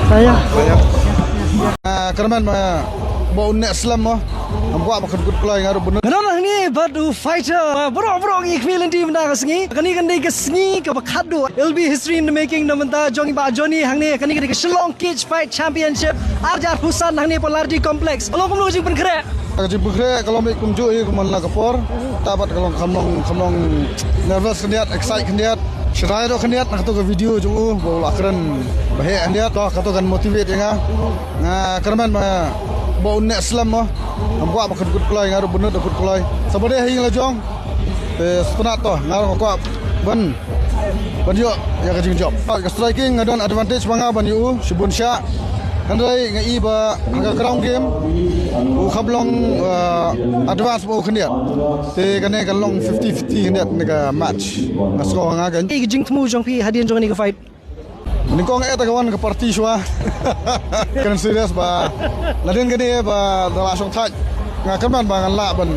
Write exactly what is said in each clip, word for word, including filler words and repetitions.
Saya. Ah, kyrmen ba, ba un neh slem mo. Ngam kwah ba kut kut kloi nga ruh bun. Nga don hangne bad u fighter ba baroh baroh ngi khmih lynti mynta ka sngi. Kane kan dei ka sngi kaba khadduh. It'll be history in the making na mynta jong i Bah Johnny hangne. Kane ka dei ka Shillong Cage Fight Championship ar hajar arphew san hangne Polarity Complex. Ka long kumno ka jingpynkhreh? Ka jingpynkhreh ka long beit kumjuh hi kum man la ka por. Te bad ka long kham long, kham long nervous khyndiat, excite khyndiat. Shai ruh khyndiat na kato ka video jong u ba u la kren ba heh khyndiat. To kato kan motivate ïa nga. Nga kyrmen ba, ba un neh slem mo. Ngam kwah ba kut kut kloi nga ruh bun da kut kloi. Sa ba dei ha ïing la jong. Te sngewtynnat to nga ruh nga kwah ban ban ïoh ïa ka jingjop. Ka striking nga don advantage ma nga ban ïoh u shibun shah. Hynrei nga i ba ha ka ground game u kham long, uh, advance ba u khyndiat. Te kane ka long fifty fifty khyndiat ne ka match. Nga score nga kan. Ka jingthmu jong phi hadien jong kane ka fight. Nyngkong eh ta ka wan ka party shuwa. Kan serious ba. Nadien kane ba da la shong thait. Nga kyrmen ba ngan lah ban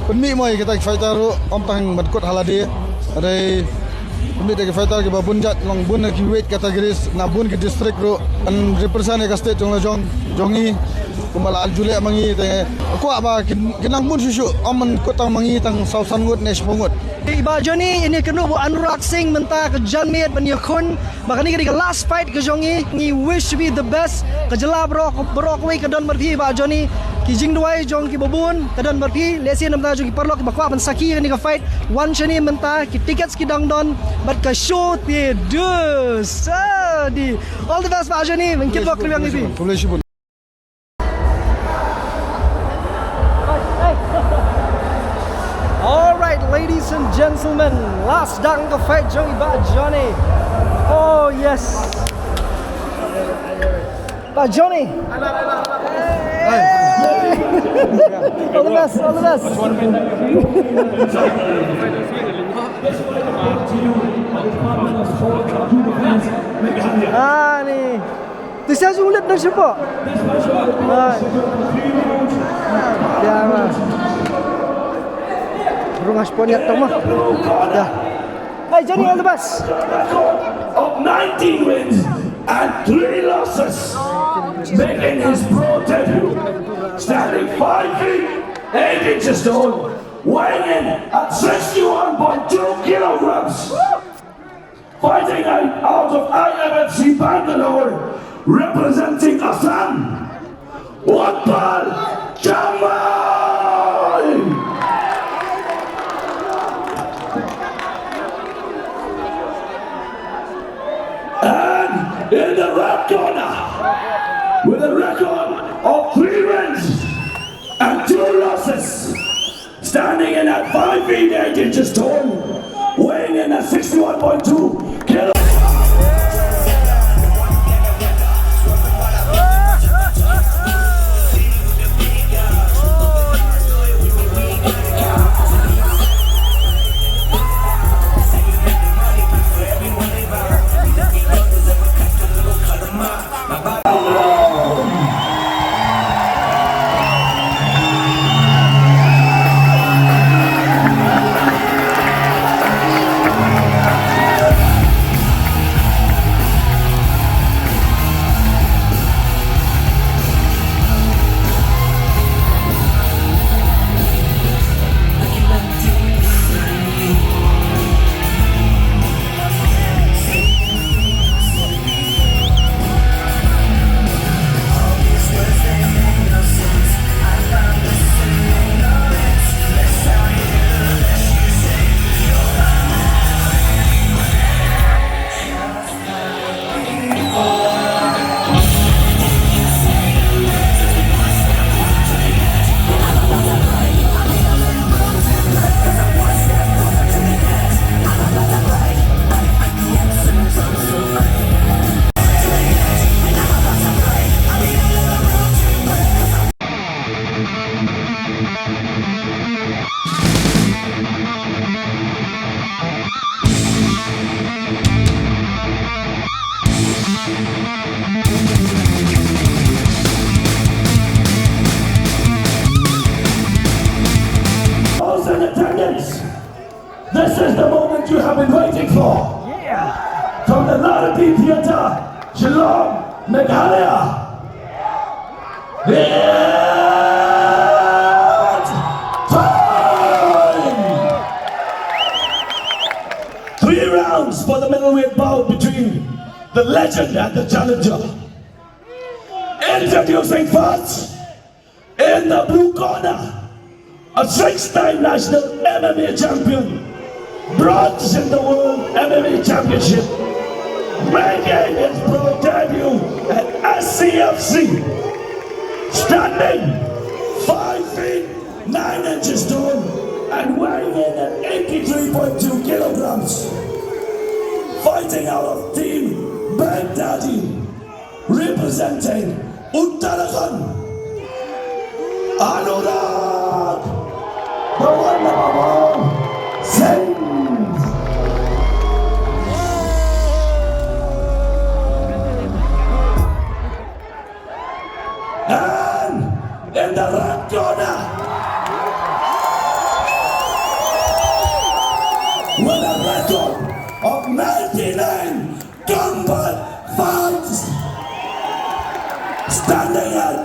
pynmih mo ïa kita ki fighter ruh, ym tang ban kut ha lade. Hynrei pynmih da ki fighter kiba bun jait, long bun ki weight categories na bun ki district ruh. Kan represent ïa ka state jong la jong, jong ngi. Kumba la ju leh ma ngi te kwah ba kin, kin nang bun shuh shuh, ym ban kut tang ma ngi tang saw san ngut ne shiphew ngut. Bah Johnny, ine kynduh u Anurag Singh mynta ka janmiet ban ïakhun. Ba kane ka dei ka last fight ka jong ngi, ngi wish to be the best. Ka jylla baroh, baroh kawei ka don bad phi Bah Johnny. Ki jingduwai jong kiba bun ka don bad phi. Lehse na bynta jong ki paralok kiba kwah ban sakhi ïa kane ka fight, wan shane mynta, ki tickets ki dang don bad ka show te dei. Sa dei. All the best Bah Johnny. Ban kit bok kriwang ïa phi. Khublei shibun. All right, ladies and gentlemen, last dang ka fight jong i Bah Johnny. Oh yes. Bah Johnny. Hey. All the best, all the best. Ah, ni. Te sa jong lut na shupo. Hai. Ya ma. Rung as pon ya tama. Ya. Hey Johnny, all the best. Of nineteen wins and three losses, making his pro debut, standing five feet eight inches tall, weighing in at sixty-one point two kilograms. Fighting out, out of I F F C Bangalore, representing Assam, Utpal Jambal. And in the red corner, with a record of three wins and two losses, standing in at five feet eight inches tall, weighing in at sixty-one point two kilos. Shillong, Meghalaya. It's time! Three rounds for the middleweight bout between the legend and the challenger. Introducing first, in the blue corner, a six-time national M M A champion, bronze in the World M M A Championship, making his pro debut at S C F C, standing five feet nine inches tall and weighing in at eighty-three point two kilograms, fighting out of Team Baghdadi, representing Uttarakhand, Anurag, the one and only Singh. And in the red corner, with a record of ninety-nine combat fights, standing at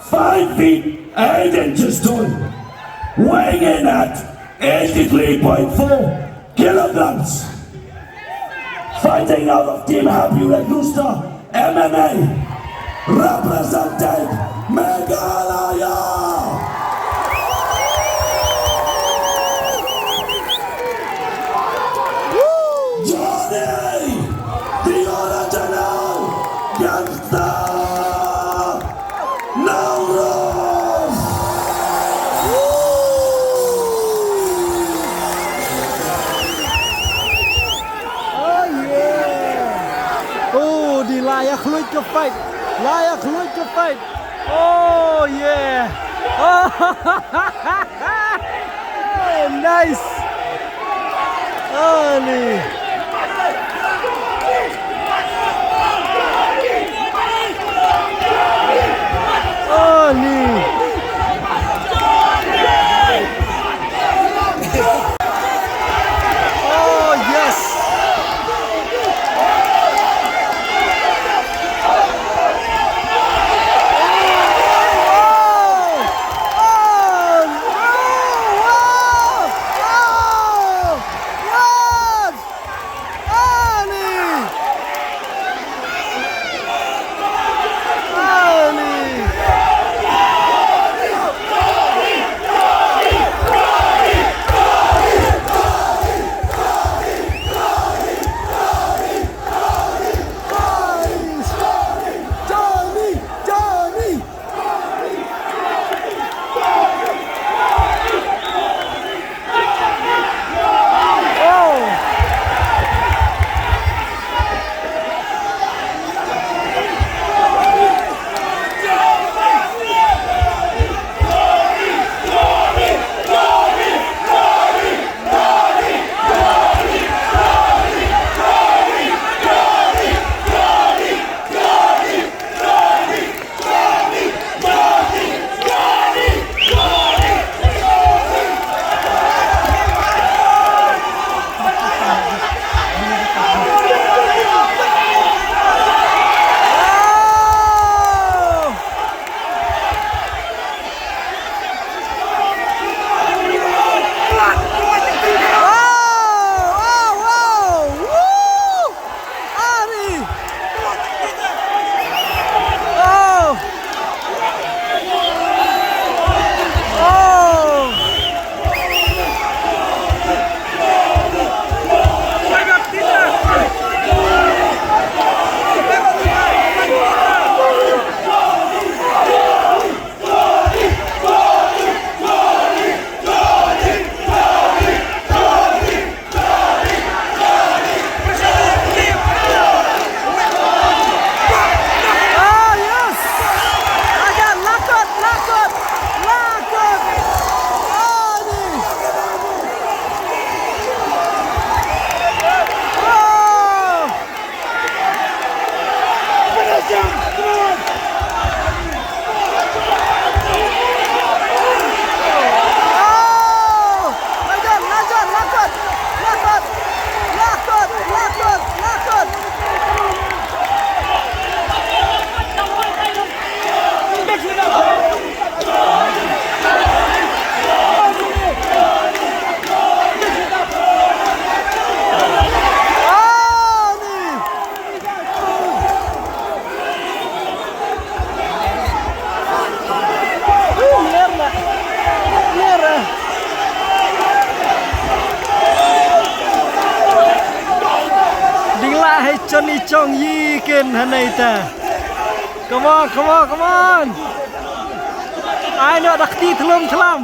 five feet eight inches tall, weighing in at eighty-three point four kilograms, fighting out of Team Happy Red Rooster M M A, representing Meghalaya. Johnny, the original gangster, Nongrum. Oh yeah. Oh, di la ïa khluit ka fight. La ïa khluit ka fight. Oh yeah. Oh, nice. Ani. Ani. Oh yes. Chong yi kin hanai ta. Come on, come on, come on. Ai no da kti thlum thlam.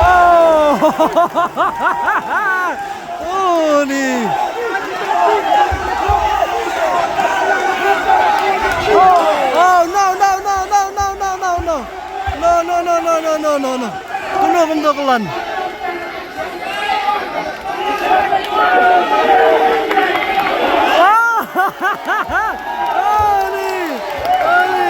Oh! Oh, ni. Oh, no, no, no, no, no, no, no, no. No, no, no, no, no, no, no, no. Kuno kumto kulan. Ah! Oh, ni. Oh, ni.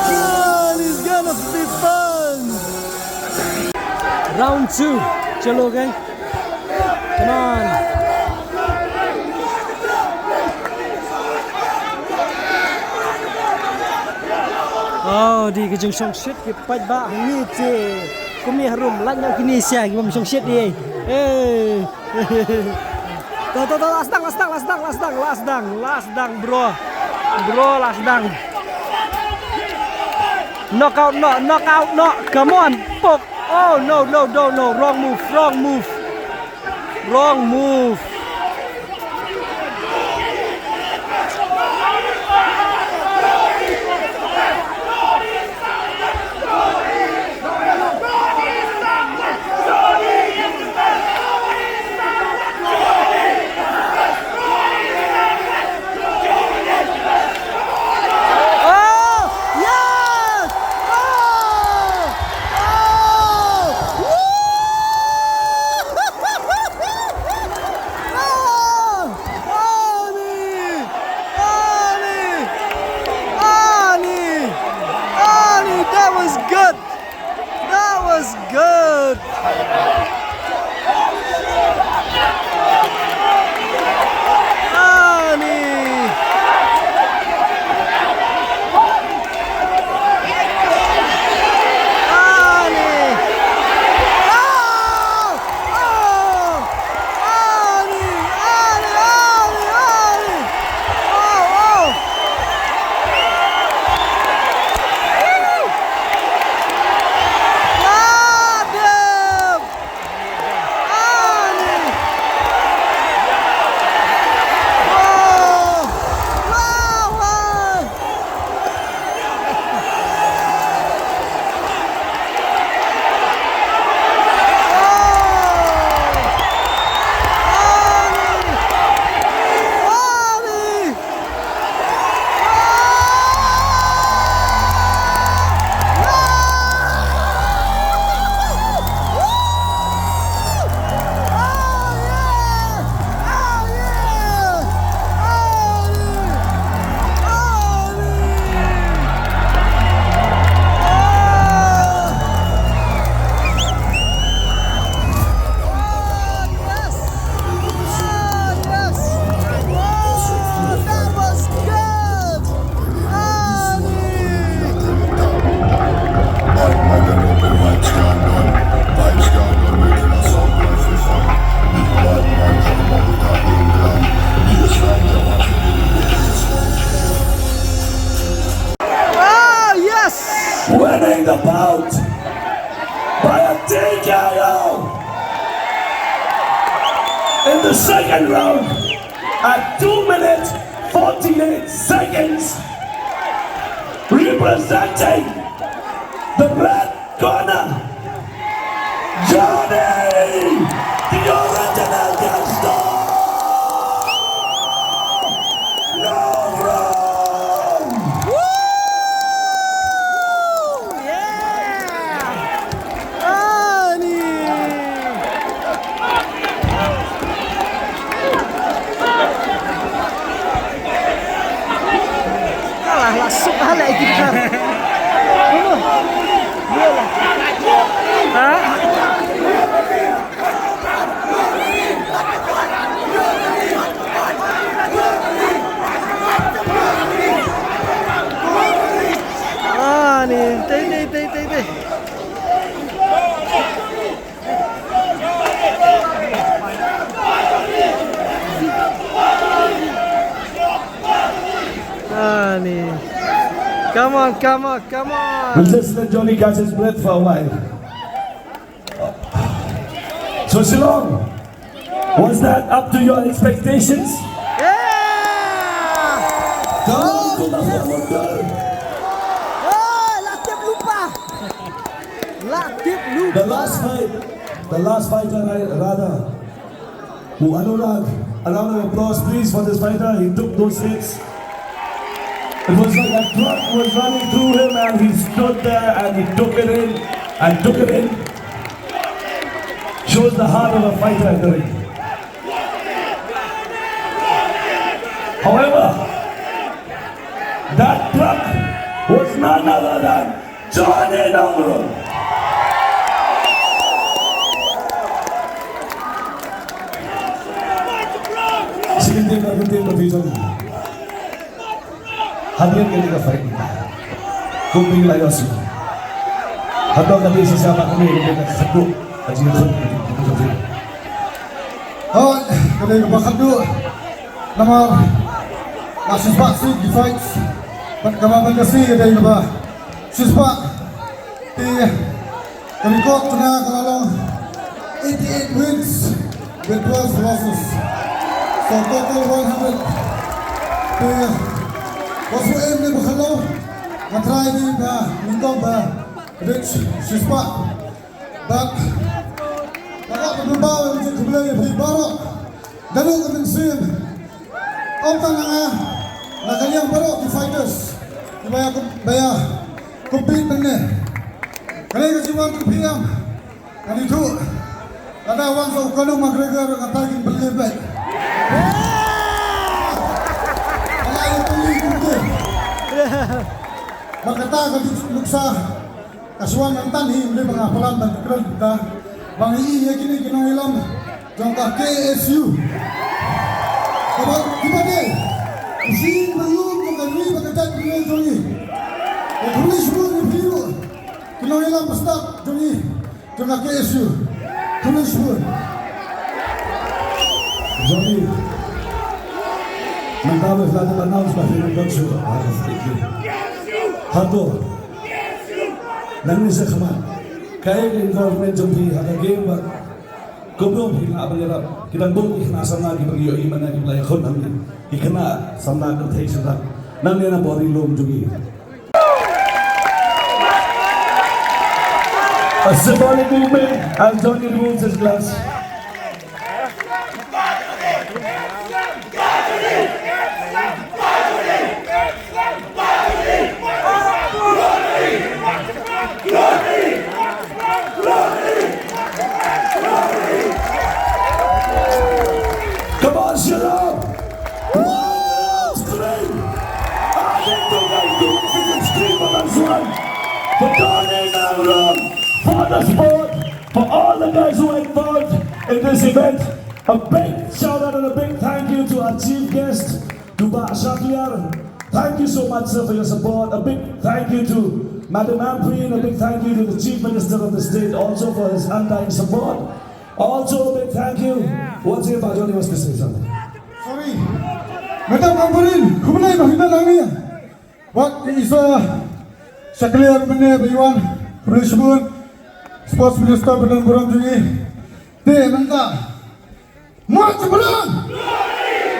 Oh, this is gonna be fun. Round two. Chalo, guys. Come on. Oh, dei ka jingshongshit ki paidbah hangne te. Kum ïa harum, lait noh kine sha ki bym shongshit ei. Eh. To, to, to, la sdang, la sdang, la sdang, la sdang, la sdang, la sdang, bro. Bro, la sdang. Knock out noh, knock out noh. Come on, poke. Oh, no, no, no, no. Wrong move, wrong move. Wrong move. Oh, yes! Oh! Oh! Woo! Oh! Ani! Ani! Ani! Ani! That was good! That was good! Ani! Ani! Oh! Oh! Ani! Ani! Ani! Ani! Oh! Oh! Woo! God damn! Winning the bout by a T K O in the second round at two minutes forty-eight seconds, representing the red corner, Johnny, the original gangster. Long round. Ani. Alah, lah suk halai kita. Ha? Ah, ni, tei, tei, tei, tei, tei. Ah, ni. Come on, come on, come on. We'll just let Johnny catch his breath for a while. So Shillong, was that up to your expectations? Yeah! Come on, come on, come on. Oh, la tip lupa. La tip lupa. The last fight, the last fighter, I, rather, who Anurag, a round of applause, please, for this fighter. He took those hits. It was like a truck was running through him and he stood there and he took it in and took it in. Shows the heart of a fighter in the ring. However, that truck was none other than Johnny Nongrum. Siguiente combatiente, Hadien kane ka fight. Kumne la ïohi. Hato ka dei shisha ba kane ka khadduh. Ka jingkhadduh. Hooid, ka dei kaba khadduh. Namar la shispah sien ki fights. Bad kaba ban ka sngi ka dei kaba shispah. Te ka record jong nga ka la long eighty-eight wins with twelve losses. So total one hundred. Te ka shu aim ne ba khatlo, nga try ne ba nyngkong ba reach shispah. Bad nga kwah ban pynpaw ïa ka jingkhublei ïa phi baroh. Naduh ka mynsiem. Ym tang na nga, na ka liang baroh ki fighters kiba ïa, ba ïa compete mynne. Kane ka jingwan jong phi em, ngan ïathuh. Lada wan sa u Conor McGregor, nga tharai kin pynlip beit. Nga la ïa pynlip kumta. Bad kata ka dei nuksa. Ka shu wan mynta hi, ym dei ba nga palat ban kren kumta. Ba ngi ïohi ïa kine ki nongïalam jong ka K S U. Kaba, kiba dei, ki shin ba ïoh jong ka ri bad ka jaitbynriew jong ngi. Ka khublei shibun ïa phi ruh, ki nongïalam ba stad jong ngi, jong ka K S U. Khublei shibun. Johnny, mynta ba phi la dep announce ba phi nang don shuh ha ka fight. Hato nangne shakhmat, kaei ka involvement jong phi ha ka game ba kumno phi lah ban ïarap? Ki dang bun ki khynnah samla kiba ngi ïohi mynne kiba la ïakhun hangne, ki khynnah samla kynthei shynrang. Nangne na bor ri lum jong ngi. A symbolic movement as Johnny removes his gloves. Come on, Shillong! One, two, three! I think you guys do it. Scream for that one. For Johnny Nongrum, for the sport, for all the guys who are involved in this event. A big shout out and a big thank you to our chief guest, to Bah Shakliar. Thank you so much, sir, for your support. A big thank you to Madam Ampareen. A big thank you to the Chief Minister of the state also for his undying support. Also, a big thank you. Once again, Bah Johnny wants to say something. Sorry. Madam Ampareen, khublei ba phi don hangne. What is a Sa kali ar mene ba ïwan, Rishbun, Sports Minister ba don burom jong ngi. Te mynta. March Brang!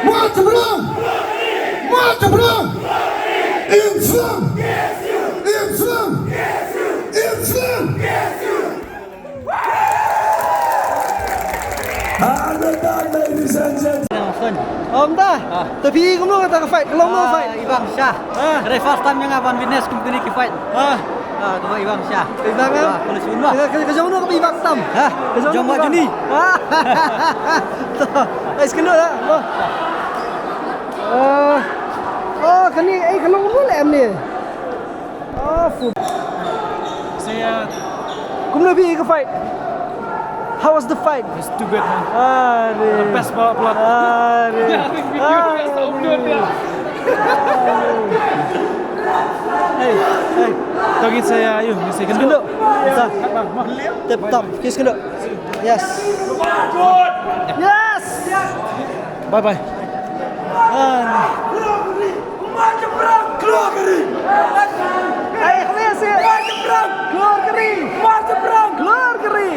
March Brang! March Brang! Im Slem! Im Slem! Im Slem! Underdog, ladies and gentlemen. Ong ta. Ah. Tapi kumno kata ka fight? Kumno ka fight? Ah, i Bang Shah. Ah. Kane first time nga ban witness kum kine ki fight. Ah. Ah, tu i Bang Shah. I Bang, ah. Ah, kalau sini lah. Ka, ka, ka jong no ka i Bang tam. Ha? Ka jong no ka i Bang. Jong Wak Juni. Ah. Tu. Ai, sekendul lah. Oh. Ah. Oh, kane, eh, ka long kumno em ni. Oh, fu. Saya. Kumno phi ïa ka fight? How was the fight? It's too good, man. Are. The best part, part. Are. Are. Hey, hey. Tagi saya, ayo, mesti kena. Kena. Tip top. Kiss kena. Yes. Yes. Bye bye. Are. Keluar keri. Ai, keluar keri. Keluar keri. Keluar keri.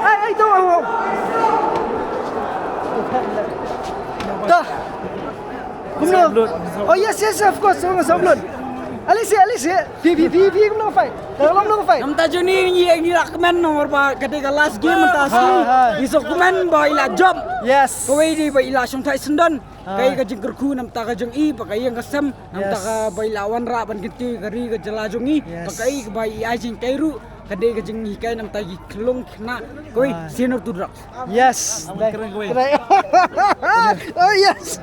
Ai, ai, tu. Dah. Kumno? Oh, yes, yes, of course. Song, song, blood. Alicia, Alicia. Phi, phi, phi, phi, kumno fight? Dah lom no fight. Namta Joni ni, ni rak kmen nomor ba, kata ka last game namta si. Hai, hai. Isok kmen ba ila jump. Yes. Kawei di ba ila shong thai sendon. Ah. Kaei ka jingkyrkhu namta ka jong i, ba kaei ka sem, namta ka ba i la wanrah ban kyntu ka ri ka jylla jong i, ba kaei ka ba i ai jinghikai ruh, ka dei ka jinghikai namta ki khlong khynnah, kawei senior to drugs. Yes. Ah, ban kren kawei. Oh, yes.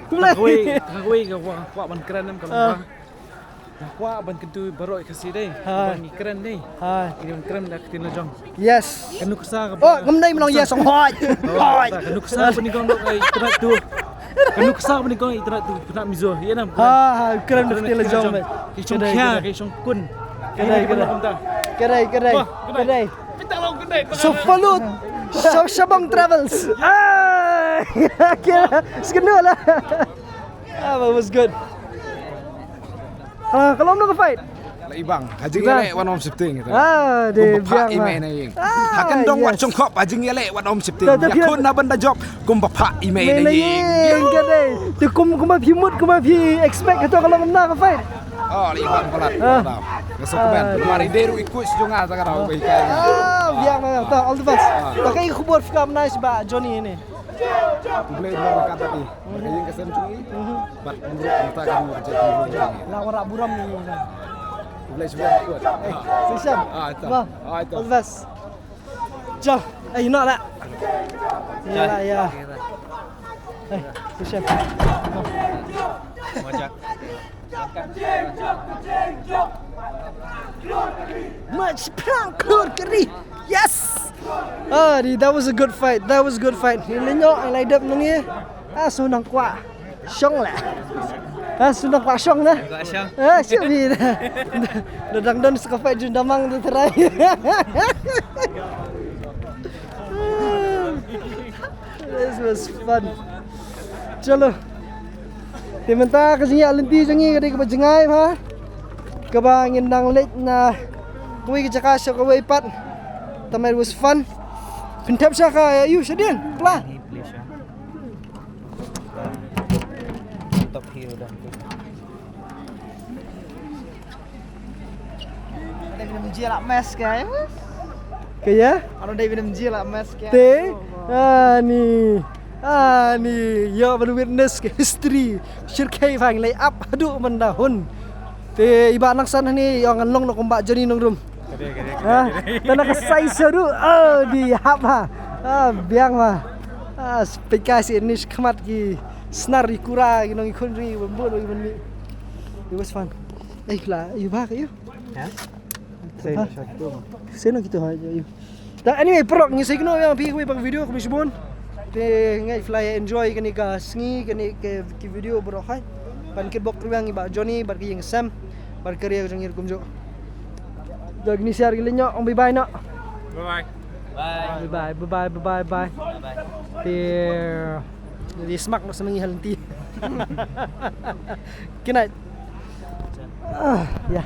Kawei, kawei ka kwah, kwah ban kren nam ka long ba. Nga kwah ban kyntu baroh ka si dei. Ban ngi kren dei. Ngi ban kren da ka ktien la jong. Yes. Ka nuksa ka. Oh, ngam dei mynta yes, hoi. Hoi. Ka nuksa ba nyngkong dok ka internet tu. Ka nuksa ba nyngkong internet tu kena mizo. Ïa nam. Ha, ha, kren da ka ktien la jong. Ki shong khia, ki shong kun. Kadai, kadai. Kadai, kadai. Kadai. So falut. So Shabong Travels. Ah. Kira, sekendur lah. Ah, that was good. Ah, ka long no ka fight. La i Bang, ha jingïaleh wat ym sheptieng. Ah, de biang i mei na ïing. Ha kan dong wat shongkop ha jingïaleh wat ym sheptieng. Ïa khun na ban da jop kumba pha i mei na ïing. Ka dei. Te kum kumba phi mut kumba phi expect hato ka long na ka fight. Oh, la i Bang palat. Nga suk ben. Mari deru i coach jong nga ta ka dau. Ah, biang na ta, all the best. Ta ka i khubor phi kam nice ba Joni ni. Khublei ba ka ta i. Ka ïing ka sem jong i. Bad burom ta ka ïing ka sem jong i. La wanrah burom ni. Khublei shibun. Shisha. Ah, ita. All the best. Ja, eh, ina la. Ina la, ya. Eh, shisha. March Brang, keluar keri. Yes. Ah, that was a good fight. That was a good fight. Ini nyok, lai dep nungi. Ah, sunang kwah. Shong lah. Ah, sunang kwah shong lah. Kwah shong. Ah, shong ni. Dah dang don sa ka fight jun damang tu terai. This was fun. Chalo. Te mynta ka jingïaid lynti jong ngi ka dei kaba jngai bha. Kaba ngin nang leit na kawei ka jaka sha kawei pat. Tangba it was fun. Phin thep sha ka ïa u shadien pla. Top hero dah. Dei bym jia la mes kai. Kaya? Ano dei bym jia la mes kai. Te? Ani. Ani. Ïa ban witness ka history. Shirkhei bang lei ap haduh mynta hun. Te i Bah Nangsan hani ïa ngan long na kumba Joni Nongrum. Kade, kade, kade. Ha? Tana ka size haduh. Oh, di hap ha. Ah, biang ma. Ah, spek ka si nish khmat ki snar i kura ki nong i khun ri ban bun ban mi. It was fun. Eh, la, you back, you? Ha? Seno kita ha, you. Ta, anyway, paralok, ngi sa ïakynduh ïa phi kawei pat ka video, khublei shibun. Te nga ngeit phi la enjoy kane ka sngi, kane ka, ki video baroh hi. Ban kitbok ruh ïa ngi Bah Joni, bad ka ïing sem, bad ka ri ka jong ngi kumjuh. Jong ngi share ki lynñiuh, ong bye bye noh. Bye bye. Bye. Bye bye, bye bye, bye bye, bye. Bye bye. Te, jadi smak noh sa ma ngi ha lynti. Good night. Ah, ya.